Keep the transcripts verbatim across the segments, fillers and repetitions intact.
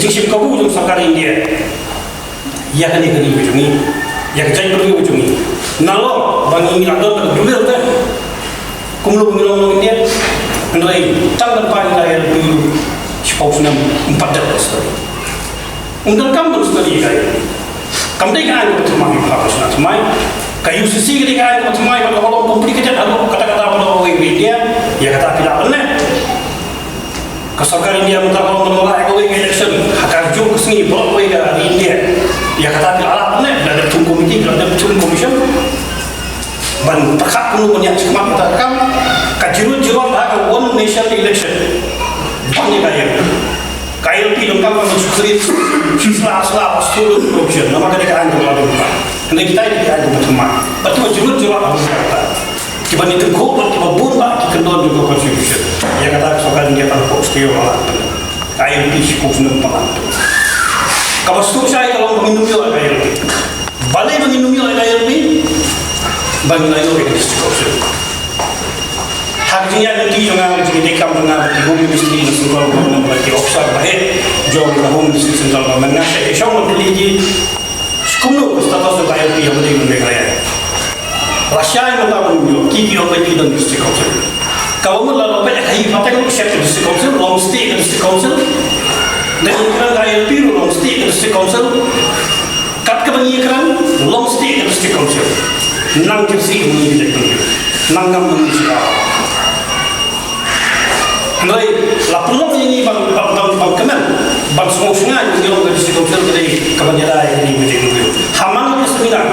Jingshim kabu jong sorkar India ïa kane ka ri ka jong ngi, ïa ka jaitbynriew ka jong ngi. Nalor ba ngi la don ka dulir te, kumno ba ngi long nong India? Hynrei tang ban phai ïa ka ri shiphew snem, ym pat dei ka study. Ym donkam ban study ïa ka ri. Kam dei ka aiñ kaba thymmai ïa ka shna thymmai. Ka U C C ka dei ka aiñ kaba thymmai, kaba long complicated haduh katta katta ba long kawei ka India. Ïa kata phi lah ban leh. Ka sorkar India mynta ka long ban wanrah ïa kawei ka election ha ka juh ka sngi baroh kawei ka ri India. Ïa kata phi lah ban leh, phi lah dep thung committee, phi lah dep thung commission. Ban pyrkhat kumno ban ïaid shakhmat kata ka kam. Ka jingruh jingruh ha ka one nation election. Ban ïa ka ïa. Ka I L P donkam ban sukri shi sla sla ba sulu corruption. Namar ka dei ka aiñ kaba la dei. Hynrei kita ki dei ki aiñ kaba thymmai. Bad kiba jurut jurut ha ka kata. Kiba ngi tyngkhuh bad kiba bun bha ki kyndon jong ka constitution. Ïa kata ka sorkar India ka la pok stie ba la. Ka I L P shiphew snem ba la. Kaba suk shai ka long ba ngin ym ïoh ïa ka I L P. Balei ba ngin ym ïoh ïa ka I L P? Ba ngin ïoh ïa ka district council. Ha ka jingïaid lynti jong nga, ka jingïaid kam jong nga bad ki Home Ministry na Central Government bad ki officer baheh jong ka Home Ministry Central Government, nga shait shong ban kylli ki, kumno ka status jong ka I L P haba dei ban Meghalaya. La shai mynta ban ïoh, ki ki ong ba ki don district council. Kaba mut la la peit ha ka hi pateng ruh shet ka district council, long state ka district council. Dei ban kren ka I L P ruh long state ka district council. Kat kaba ngi kren, long state ka district council. Nang jyrsieh ngi ka jaitbynriew. Nang ngam ngi sha. Hynrei la pynlong ïa ngi ban, ban, ban, ban kmen, ban sngewsynei ïa ngi long ka district council ka dei kaba ngi rai ïa ngi ka jaitbynriew. Ha man la ka seminar,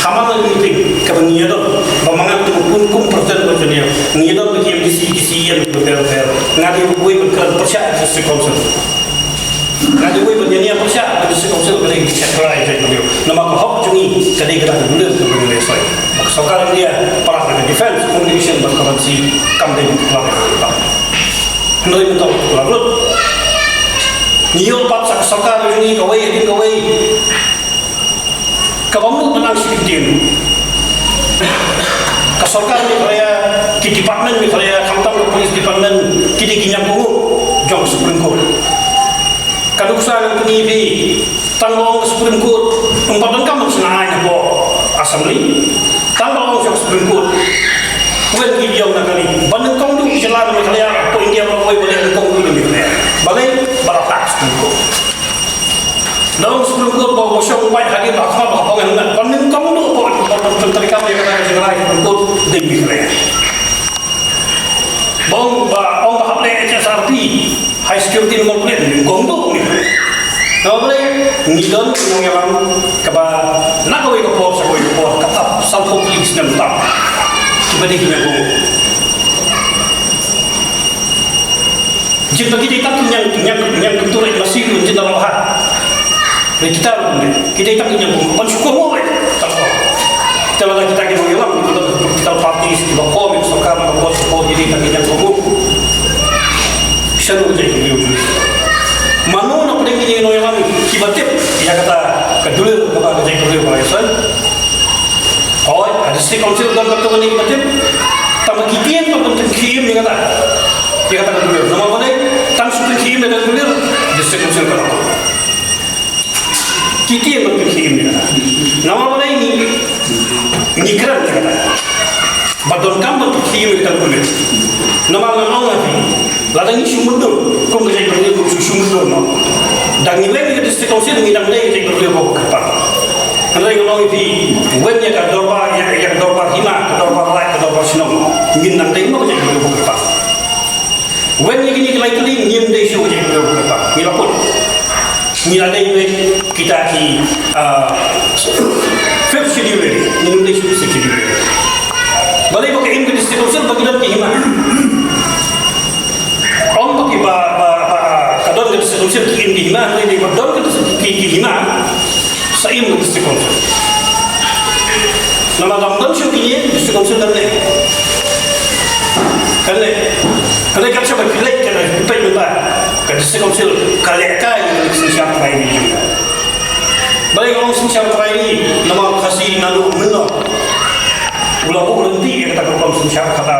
ha man la ka meeting kaba ngi ïadon, ba ma nga kum, kum, kum president ba jong ngi, ngi ïadon bad ki M D C, ki C E M kiba pher pher. Nga dei uwei ban kren pyrshah district council. Nga dei uwei ban ïania pyrshah, ka district council ka dei ka trai jong ngi. Namar ka hok jong ngi ka dei kata ka dulir ka jong ngi. Ba ka sorkar India palat na ka defense, communication bad currency kam dei ban palat. Hynrei mynta ka palat lut. Ngi ïoh pat sa ka sorkar jong ngi kawei hadien kawei. Kaba mut ban nang shi kyntien. Ka sorkar Meghalaya, ki department Meghalaya, khamtam ka police department, ki dei ki ñiangkohnguh jong ka Supreme Court. Ka nuksa ngan pyni ïa phi, tang ba ong ka Supreme Court, ym pat donkam ban shna aiñ hapoh Assembly. Tang ba ong ka Supreme Court, wen ki ïong na kali, ban nyngkong duh ki jylla na Meghalaya, hapoh India baroh kawei, ban nyngkong duh na Meghalaya. Balei? Ba la phah Supreme Court. Dang Supreme Court ba, ba shong wait ha ki ba khmat ba khmat ngan, ban nyngkong duh ba, ba, ba, ban tyrikam ïa kata ka jingrai Supreme Court dei Meghalaya. Ba ong ba, ong ba hap leh H S R P, high security number plate, nyngkong duh Meghalaya. Namar balei? Ngi don ki nongïalam kaba na kawei ka por sha kawei ka por, kata sanphew tylli ki snem tam. Kiba dei ki ñiangkohnguh. Jin ba ki dei tang ki ñiang, ñiang, ñiang kyntur eh masi ruh jin da la bha. Re kita ruh ne, ki dei tang ki ñiangkohnguh, ban shu kohnguh eh. Tang ko. Te lada kita ki nongïalam, ki political parties, kiba form ka sorkar, kiba form, ki dei tang ki ñiangkohnguh. Shano ka jaitbynriew jong ngi? Mano na pdeng kine ki nongïalam kiba tip ïa kata ka dulir kaba ka jaitbynriew ka la ïasoh? Hooid, ha District Council don katto katne kiba tip. Tang ba ki tieng ban pynkhie im ïa kata. Ïa kata ka dulir. Namar balei? Tang shu pynkhie im ïa kata ka dulir, District Council ka la. Ki tieng ban pynkhie im ïa kata. Namar balei? Ngi, ngi kren ïa kata. Ba donkam ban pynkhie im ïa kata ka dulir. Namar nga ong ïa phi. Lada ngi shu mutdur, kum ka jaitbynriew ngi shu, shu mutdur noh. Da ngi weng ïa ka District Council ngi dang dei ka jaitbynriew ba kyrpang. Hynrei nga ong ïa phi, weng ïa ka dorbar, ïa, ïa ka dorbar hima, ka dorbar lait, ka dorbar shnong. Ngin dang dei noh ka jaitbynriew ba kyrpang. Weng ïa kine ki lai tylli ngim dei shuh ka jaitbynriew ba kyrpang. Ngi la kut. Ngi la dei wei kita ki, ah, Fifth Schedule area, ngim dei shuh Sixth Schedule area. Balei ba ka im ka District Council ba ki don ki hima. Ong ba ki ba, ba, ba, ka don ka District Council ki im ki hima, hynrei ba don ka District ki, ki hima. Sa im ka District Council. Namar lada ym don shuh kine, District Council kan leh. Kan leh. Kan leh kat shaba phi leh, kan leh phi peit mynta. Ka District Council ka leh kai ïa ka synshar trai ri. Balei nga ong synshar trai ri, namar Khasi naduh mynno u la buh lynti ïa kata ka rukom synshar, kata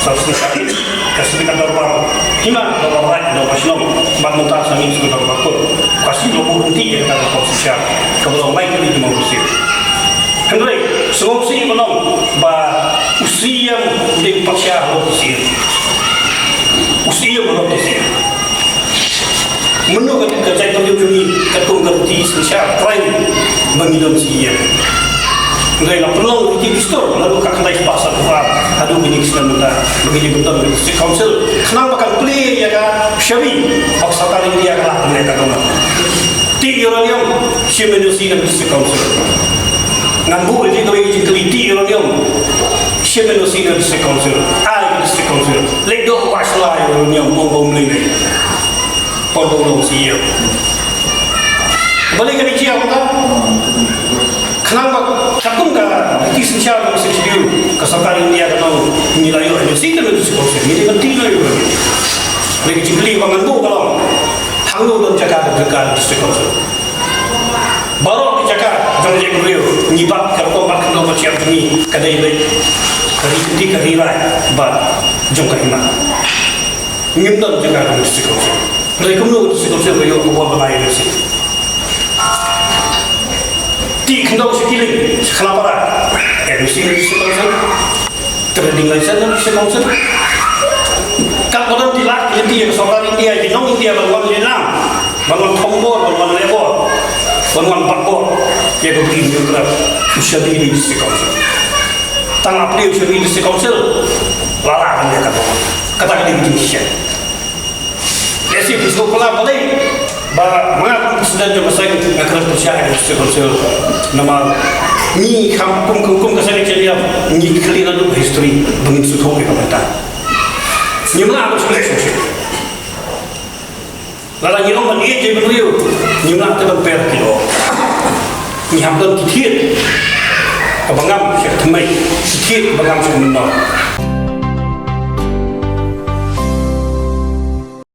sa synshar ri. Ka sdang ka dorbar Hima ka ba rai da ba shnong ban mynta sa ngi sngewthuh ba kut ka si lo bu hynti ïa ka ba kong shisha ka ba long lai kali ki mong shisha. Hynrei sngewsih ba long ba u siem dei pat sha lo ki siem. U siem lo ki siem. Mynno ka ka jait ka jong ngi ka kum ka ti shisha trai ba ngi don siem. Ngai la pynlong ki dustur la ka khlai ba sa ba haduh kini ki snem mynta ba ngi bynta ba district council khnang ba kan plie ïa ka shabi ba ka sorkar India ka la pynlong ka dong. Ti uranium shim N O C na district council. Ngan buh ïa ki kawei ki jingkylli ti uranium shim N O C na district council. Ai ka district council. Lek dok ba shlai uranium mong bom lei lei. Pon bom long si ïa. Balei ka di jia ka? Khnang ba katkum ka ti synshar ka Sixth Schedule ka sorkar India ka nong ngi la ïoh ngi sih ka nong sih kong sih ngi di menti la ïoh. Lagi jingkylli ba ngan buh ka long hangno don jaka ka jaka district council. Baroh ki jaka jong jong briew ngi bat ka rukom bat ka nong ka chiam jong ngi ka dei lei ka ri ka ri rai ba jong ka hima. Ngim don jaka ka district council. Hynrei kumno ka district council ka ïoh ka bor ba nai ka si. Ti khyndaw shi kiling shi khlapara. N O C na district council. Trading license na district council. Kat ba don ki lad ki lynti ïa ka sorkar India ki nong India ban wan lynnam ban wan thombor ban wan lebor ban wan bakbor ïa ka bri Myanmar. U shabi na district council. Tang ap u shabi na district council. Lala kan ïa ka kata ka dei ka jingshisha. Lehse phi sngewphylla balei ba ma nga kum president jong ka seng nga kren pyrshah ïa ka district council. Namar ngi kham kum kum kum ka seng H D F ngi khlieh naduh history ba ngin sngewthuh ïa ka bynta. Ngim lah ban shu leh shuh shuh. Lada ngi ong ban ïeit ïa ki briew ngim lah te ban per ki doh. Ngi hap don ki thied kaba ngam sha ka thymmai, ki thied kaba ngam sha ka mynnor.